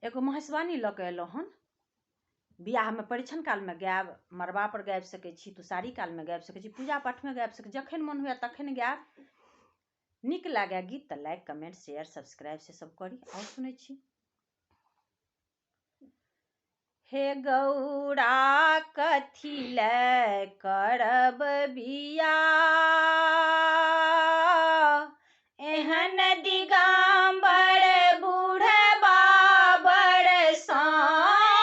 एगो महेशवाणी लऽ कऽ एलहुँ हन। बियाहमे परिछन कालमे गायब, मड़बापर गाबि सकै छी, तुसारी कालमे गाबि सकै छी, पूजा पाठमे गाबि सकै छी, जखन मोन हुए तखन गायब। नीक लागए गीत तऽ लाइक कमेंट शेयर सब्सक्राइब से सब करी। आओर सुनै छी। हे गौरा कथी लए करब बियाह, एहन दिगम्बर बूढ़बा बरसँ,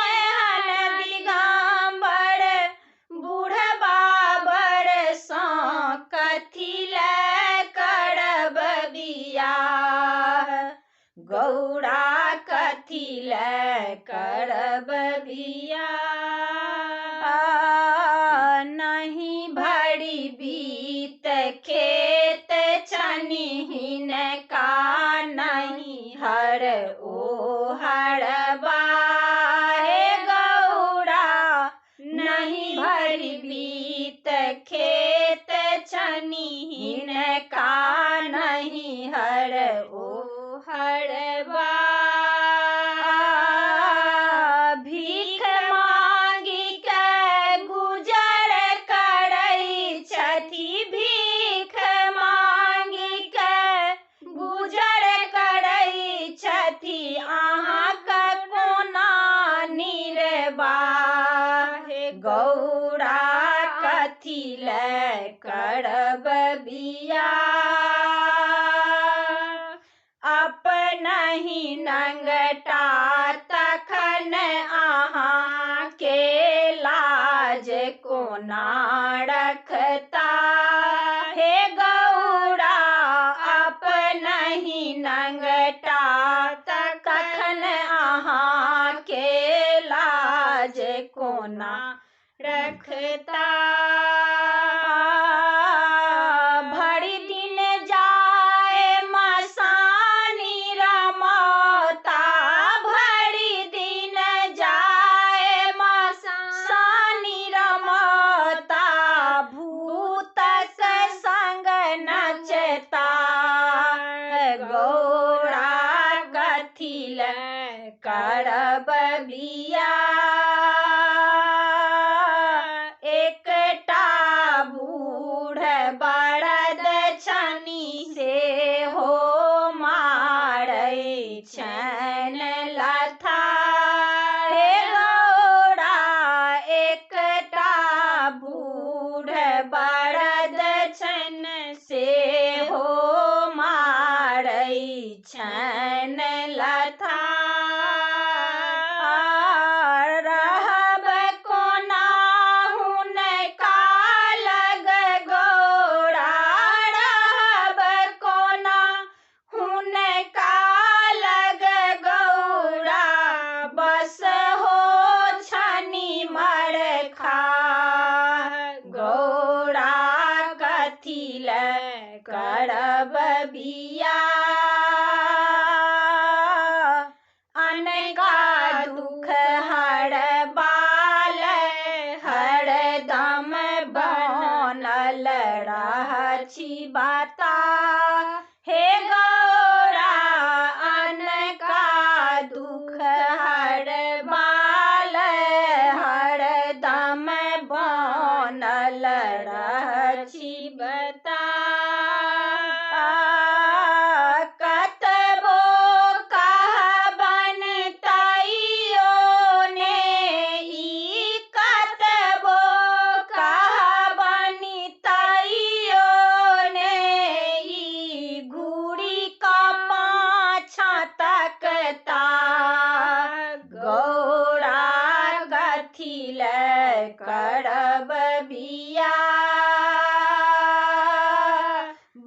एहन दिगम्बर बूढ़बा बरसँ कथी लए करब बियाह, गौरा कथी लए करब बियाह। नहि भरि बीत खेत छनि हिनका, नहि हर ओ हरबा, हे गौरा नहि भरि बीत खेत छनि हिनका, नहि हर ओ हरबा। भीख मांगि के गुजर करै छथि, भीख मांगि के गुजर करै छथि, अहाँके कोना निर्वाह, हे गौरा कथी लए करब बियाह। अपनहि नंगटा तखन अहाँके लाज कोना रखता, हे गौरा अपनहि नंगटा तखन अहाँके लाज कोना रखता। भरि दिन जाय मसानी रमौता, भरि दिन जाय मसानी रमौता, भूतक संग नचता, गौरा कथी लए करब बियाह। एकटा बूढ़ बरद छनि सेहो मारै छनि लथा, हे गौरा एकटा बूढ़ बरद छनि सेहो मारै छनि लथा। रहब कोना हुनका लग गौरा, रहब कोना हुनका लग गौरा, बस हो छनि मरखा, गौरा कथी लए करब बियाह। अनका दुख हरबाल हरदम बनल रहछि बता, हे गौरा अनका दुख हरबाल हरदम बनल रहछि बता। कतबो कहबनि तैयो ने ई, कतबो कहबनि तैयो ने ई, घूरि कऽ पाछाँ तकता, गौरा कथी लए करब बियाह।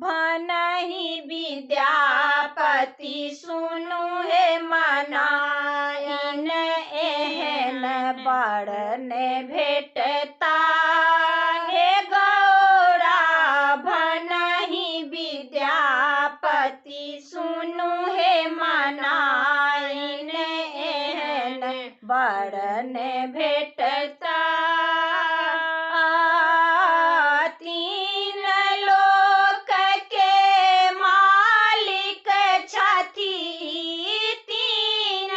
भनहि विद्यापति सुनु हे मनाइन, एहन बर ने भेटता, हे गौरा भनहि विद्यापति सुनु हे मनाइन, एहन बर ने भेटता। तीन लोक के मालिक छथि, तीन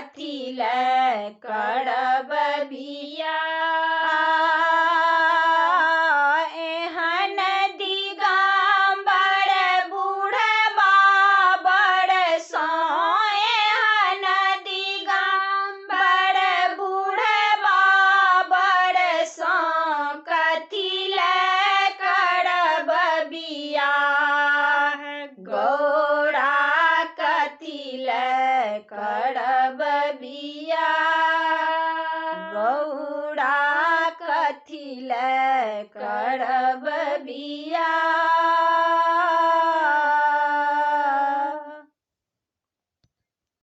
कथी लए करब बियाह। एहन दिगम्बर बुढ़बा बड़ सँ, एहन दिगम्बर बुढ़बा बड़ सँ कथी लए करब बियाह। गौरा कथी लए करब बियाह। गौरा कथी लए करब बियाह।